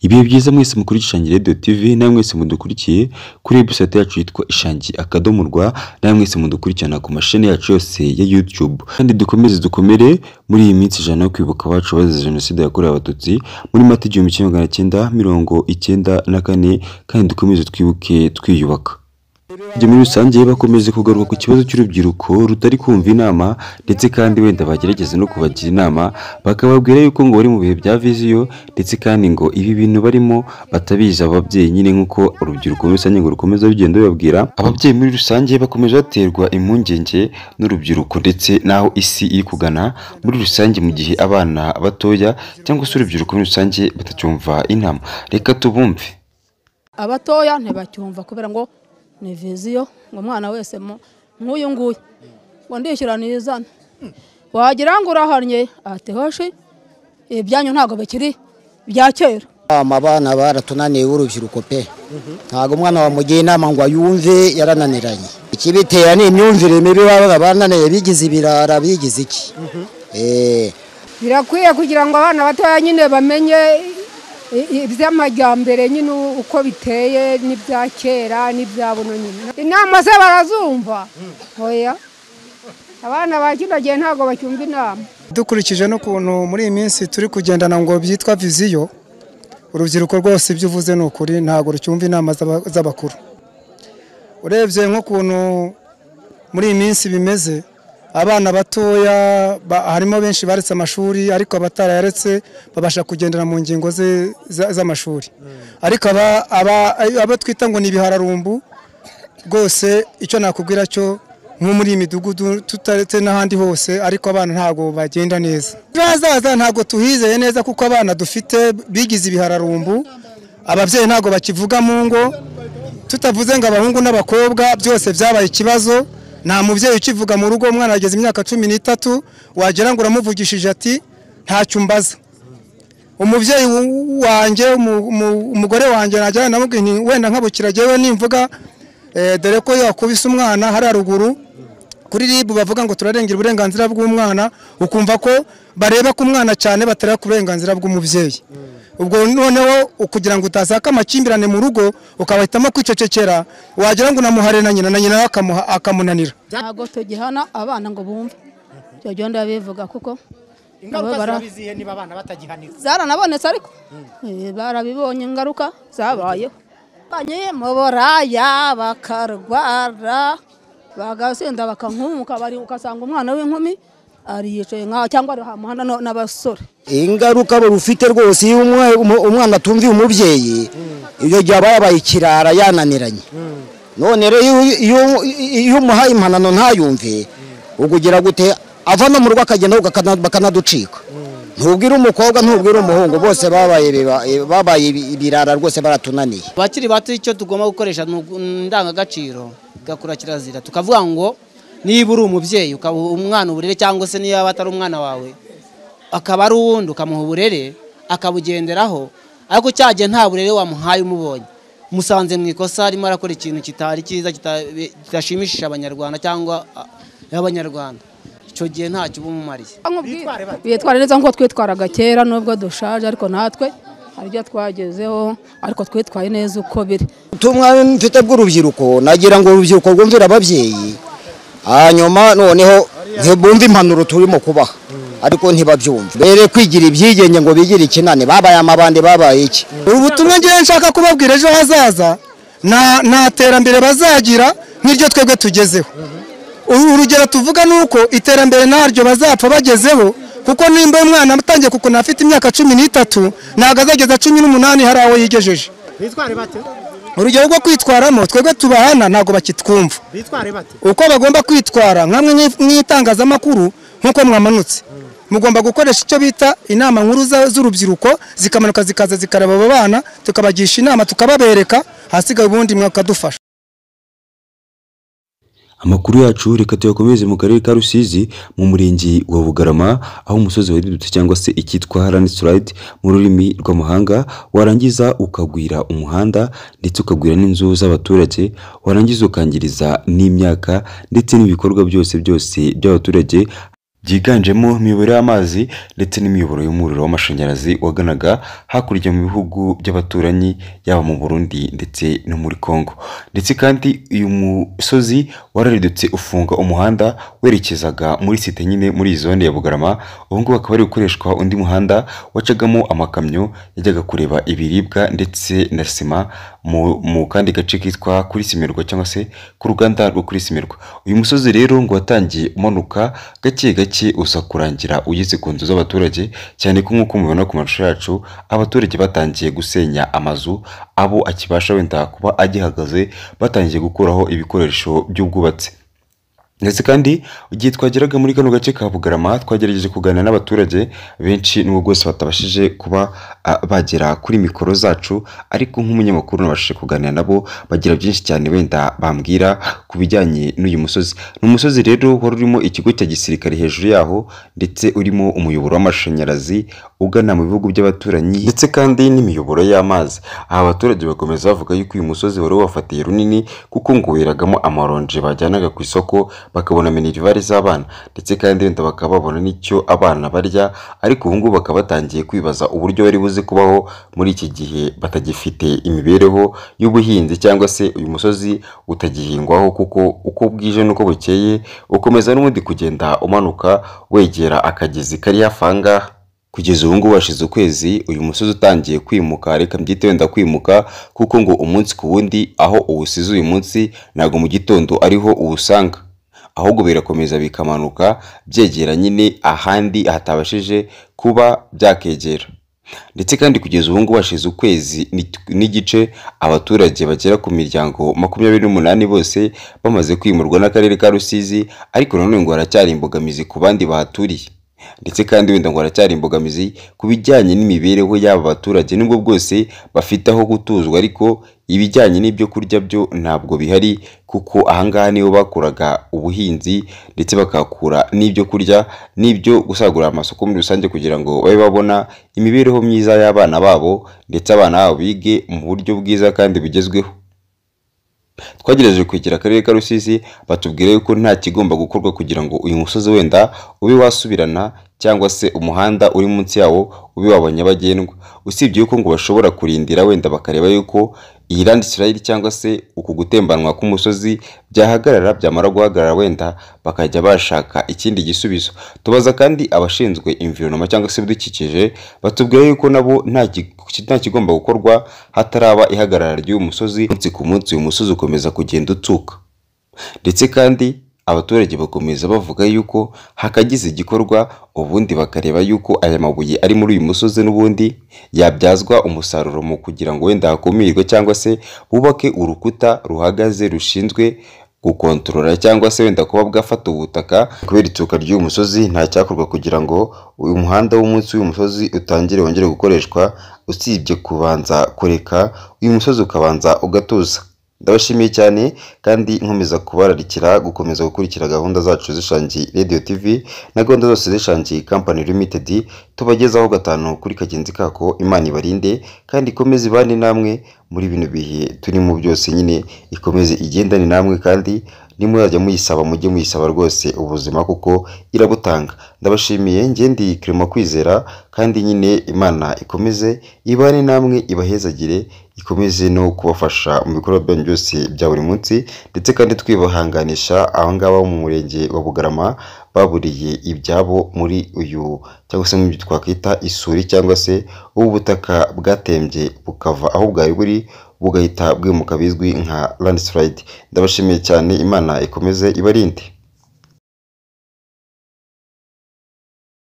Ibihe byiza mwese mukurikiye Ishangi Radio TV, namwe mwese mudukurikiye kuri website yacu yitwa ishangi.rwa, namwe mwese mudukurikirana ku masheni yacu yose ya YouTube. Kandi dukomeze dukomere muri iyi minsi 100 yo kwibuka abacu bazize Jenoside yakorewe Abatutsi muri Mata 1994, kandi dukomeze twibuke twiyubaka. Ibyo muri rusange bakomeze kugaruka ku kibazo cy'urubyiruko rutari kumva inama, ndetse kandi wenda bagerageza no kubagira inama bakababwira yuko ngo bari mu bihe bya viziyo, ndetse kandi ngo ibi bintu barimo batabizi ababyeyi nyine, nk'uko urubyiruko muri rusange ngo rukomeza rugenda rubabwira. Ababyeyi muri rusange bakomeje baterwa impungenge n'urubyiruko ndetse n'aho isi iri kugana muri rusange, mu gihe abana batoya cyangwa se urubyiruko muri rusange batacyumva inama. Reka tubumve. Abatoya ntibacyumva kubera ngo ni viziyo, ngo umwana wese nk'uyu nguyu ngo ndishyura nizana, wagira ngo urahannye ati hoshi ibyanyu ntabwo bikiri bya kera. Abana baratunaniye urubyiruko pe, ntabwo umwana wamugira inama ngo ayumve, yarananiranye. Ikibitera ni imyumvire mibi, baba bananiye, bigize ibirara, bigize iki. Birakwiye kugira ngo abana batoya nyine bamenye iby'amajyambere nyine uko biteye n'ibya kera n'ibya buno nyine. Inama ze barazumva? Oya, abana ba kino gihe ntabwo bacyumva inama. Dukurikije n'ukuntu muri iyi minsi turi kugendana ngo byitwa viziyo, urubyiruko rwose ibyo uvuze ni ukuri, ntabwo rucyumva inama z'abakuru. Urebye nk'ukuntu muri iyi minsi bimeze, abana batoya harimo benshi baretse amashuri, ariko abatarayaretse babasha kugendera mu ngingo z'amashuri. Ariko abo twita ngo ni ibihararumbu rwose, icyo nakubwira cyo nko muri iyi midugudu tutaretse n'ahandi hose, ariko abana ntabwo bagenda neza. Ejo hazaza ntabwo tuhizeye neza, kuko abana dufite bigize ibihararumbu, ababyeyi ntabwo bakivuga mu ngo, tutavuze ngo abahungu n'abakobwa byose byabaye ikibazo. Nta mubyeyi ukivuga mu rugo, umwana ageze imyaka 13 wagira ngo uramuvugishije ati ntacyo umbaza. Umubyeyi wanjye, umugore wanjye najyana namubwiye nti wenda nkabukira jyewe nimvuga, dore ko yakubise umwana hariya ruguru kuri RIB, bavuga ngo turarengera uburenganzira bw'umwana, ukumva ko bareba ku mwana cyane batareba ku burenganzira bw'umubyeyi. Ubwo noneho kugira ngo utasaka amakimbirane mu rugo ukabahitamo kwicecekera, wagira ngo unamuhare na nyina, na nyina akamunanira. Ntabwo tugihana abana ngo bumve ibyo byo ndabivuga, kuko ingaruka nabo ziba izihe niba abana batagihanirwa? Zaranabonetse, ariko barabibonye ingaruka zabayeho. Banye mu buraya bakarwara, bagasinda, bakankumuka, bari ugasanga umwana w'inkumi ari yicaye nkaho cyangwa ari muhanda n'abasore. Ingaruka rufite rwose, iyo umwana atumviye umubyeyi, iyo gihe aba yabaye ikirara, yananiranye. None rero iyo umuhaye impanano ntayumve, ubwo ugira gute? Ava no mu rugo akagenda, bakanaducika. Ntubwire umukobwa, ntubwire umuhungu, bose babaye ibirara rwose, baratunaniye. Abakiri bato icyo tugomba gukoresha ni indangagaciro, tugakura kirazira, tukavuga ngo niba uri umubyeyi ukaba umwana uburere, cyangwa se niba atari umwana wawe akaba ari uwundi, ukamuha uburere akabugenderaho. Ariko cyagihe nta burere wamuhaye, umubonye musanze mu ikosa, arimo arakora ikintu kitari cyiza, kidashimishije Abanyarwanda cyangwa abanyarwanda, icyo gihe ntacyo uba umumariye. Bitware bate? Bitwara neza nk'uko twitwaraga kera, nubwo dushaje ariko natwe hari ibyo twagezeho, ariko twitwaye neza uko biri. Ubutumwa mfite bw'urubyiruko, nagira ngo urubyiruko rwumvire ababyeyi, hanyuma noneho ntibumve impanuro turimo kubaha, ariko ntibabyumve, bere kwigira ibyigenge ngo bigire ikinani, babaye amabandi, babaye iki. Ubutumwa ngewe nshaka kubabwira, ejo hazaza nta terambere bazagira nk'iryo twebwe tugezeho. Urugero tuvuga ni uko iterambere ntaryo bazapfa bagezeho, kuko nimba umwana atangiye kukuna afite imyaka 13, ntabwo azageza 18 hari aho yigejeje. Bitware bate? Urugero rwo kwitwaramo, twebwe tubahana ntabwo bakitwumva. Bitware bate? Uko bagomba kwitwara, nkamwe nk'itangazamakuru, nk'uko mwamanutse, mugomba gukoresha icyo bita inama nkuru z'urubyiruko, zikamanuka zikaza zikareba abo bana, tukabagisha inama, tukababereka, hasigaye ubundi mwakadufasha. Amakuru yacu reka tuyakomeze mu karere ka Rusizi, mu murenge wa Bugarama, aho umusozi waridutse cyangwa se icyitwa landslide mu rurimi rw'amahanga, warangiza ukagwira umuhanda ndetse ukagwira n'inzu z'abaturage, warangiza ukangiriza n'imyaka ndetse n'ibikorwa byose byose by'abaturage. byiganjemo imiyoboro y'amazi ndetse n'imiyoboro y'umuriro w'amashanyarazi waganaga hakurya mu bihugu by'abaturanyi, yaba mu Burundi ndetse no muri Congo. Ndetse kandi uyu musozi wararidutse ufunga umuhanda werekezaga muri site nyine muri iyi zone ya Bugarama. Ubu ngubu hakaba hari gukoreshwa undi muhanda wacagamo amakamyo yajyaga kureba ibiribwa ndetse na sima mu kandi gace kitwa kuri Simirwa cyangwa se ku ruganda rwo kuri Simirwa. Uyu musozi rero ngo watangiye umanuka gake gake uza kurangira ugeze ku nzu z'abaturage, cyane ko nk'uko mubibona ku mashusho yacu abaturage batangiye gusenya amazu abo akibasha wenda kuba agihagaze, batangiye gukuraho ibikoresho by'ubwubatsi. Ndetse kandi igihe twageraga muri kano gace ka Bugarama twagerageje kuganira n'abaturage benshi nubwo bwose batabashije kuba bagera kuri mikoro zacu, ariko nk'umunyamakuru nabashije kuganira nabo bagira byinshi cyane wenda bambwira ku bijyanye n'uyu musozi. Ni umusozi rero wari urimo ikigo cya gisirikare hejuru yaho, ndetse urimo umuyoboro w'amashanyarazi ugana mu bihugu by'abaturanyi ndetse kandi n'imiyoboro y'amazi. Aha abaturage bakomeza bavuga yuko uyu musozi wari wabafatiye runini kuko ngo weragamo amaronji bajyanaga ku isoko bakabona minerivare z'abana, ndetse kandi wenda bakaba babona n'icyo abana barya, ariko ubu ngubu bakaba batangiye kwibaza uburyo bari buze kubaho muri iki gihe batagifite imibereho y'ubuhinzi cyangwa se uyu musozi utagihingwaho, kuko uko bwije n'uko bukeye ukomeza n'ubundi kugenda umanuka wegera akagezi kari hafi aha ngaha. Kugeza ubu ngubu hashize ukwezi uyu musozi utangiye kwimuka, reka mbyite wenda kwimuka, kuko ngo umunsi ku wundi aho uwusize uyu munsi ntabwo mu gitondo ariho uwusanga, ahubwo birakomeza bikamanuka byegera nyine ahandi hatabashije kuba byakegera. Ndetse kandi kugeza ubu ngubu hashize ukwezi n'igice abaturage bagera ku miryango 28 bose bamaze kwimurwa n'akarere ka Rusizi, ariko nanone ngo haracyari imbogamizi ku bandi bahaturiye. Ndetse kandi wenda ngo haracyari imbogamizi ku bijyanye n'imibereho y'aba baturage, nubwo bwose bafite aho gutuzwa, ariko ibijyanye n'ibyo kurya byo ntabwo bihari, kuko ahangaha niho bakuraga ubuhinzi ndetse bakahakura n'ibyo kurya n'ibyo gusagurira amasoko muri rusange, kugira ngo babe babona imibereho myiza y'abana babo, ndetse abana babo bige mu buryo bwiza kandi bugezweho. Twagerageje kwegera akarere ka Rusizi batubwira yuko nta kigomba gukorwa kugira ngo uyu musozi wenda ube wasubirana cyangwa se umuhanda uri munsi yawo ube waba nyabagendwa, usibye yuko ngo bashobora kurindira wenda bakareba yuko iyi landslide cyangwa se uku gutembanwa k'umusozi byahagarara, byamara guhagarara wenda bakajya bashaka ikindi gisubizo. Tubaza kandi abashinzwe environment cyangwa se ibidukikije batubwira yuko nabo nta kigomba gukorwa hataraba ihagarara ry'uyu musozi. Umunsi ku munsi uyu musozi ukomeza kugenda utsuka, ndetse kandi abaturage bakomeza bavuga yuko hakagize igikorwa ubundi bakareba yuko aya mabuye ari muri uyu musozi n'ubundi yabyazwa umusaruro mu kugira ngo wenda hakumirwe cyangwa se bubake urukuta ruhagaze rushinzwe gukontorora cyangwa se wenda kuba bwafata ubutaka. Kubera itsuka ry'uyu musozi nta cyakorwa kugira ngo uyu muhanda w'umunsi w'uyu musozi utangire wongere gukoreshwa, usibye kubanza kureka uyu musozi ukabanza ugatuza. Ndabashimiye cyane kandi nkomeza kubararikira gukomeza gukurikira gahunda zacu z'Ishangi Radio TV na gahunda zose z'Ishangi Company Limited tubagezaho gatanu kuri kagenzi kako. Imana ibarinde kandi ikomeze ibane namwe muri bino bihe turimo byose, nyine ikomeze igendane namwe, kandi nimuzajya muyisaba mujye muyisaba rwose ubuzima kuko irabutanga. Ndabashimiye, njye ndi Clement Kwizera, kandi nyine Imana ikomeze ibane namwe, ibahezagire, ikomeze no kubafasha mu bikorwa byanyu byose bya buri munsi, ndetse kandi twibahanganisha aba ngaba mu murenge wa Bugarama baburiye ibyabo muri uyu cyangwa se mu byo twakwita isuri cyangwa se ubu butaka bwatembye bukava aho bwari buri bugahita bwimuka, bizwi nka landslide. Ndabashimiye cyane, Imana ikomeze ibarinde.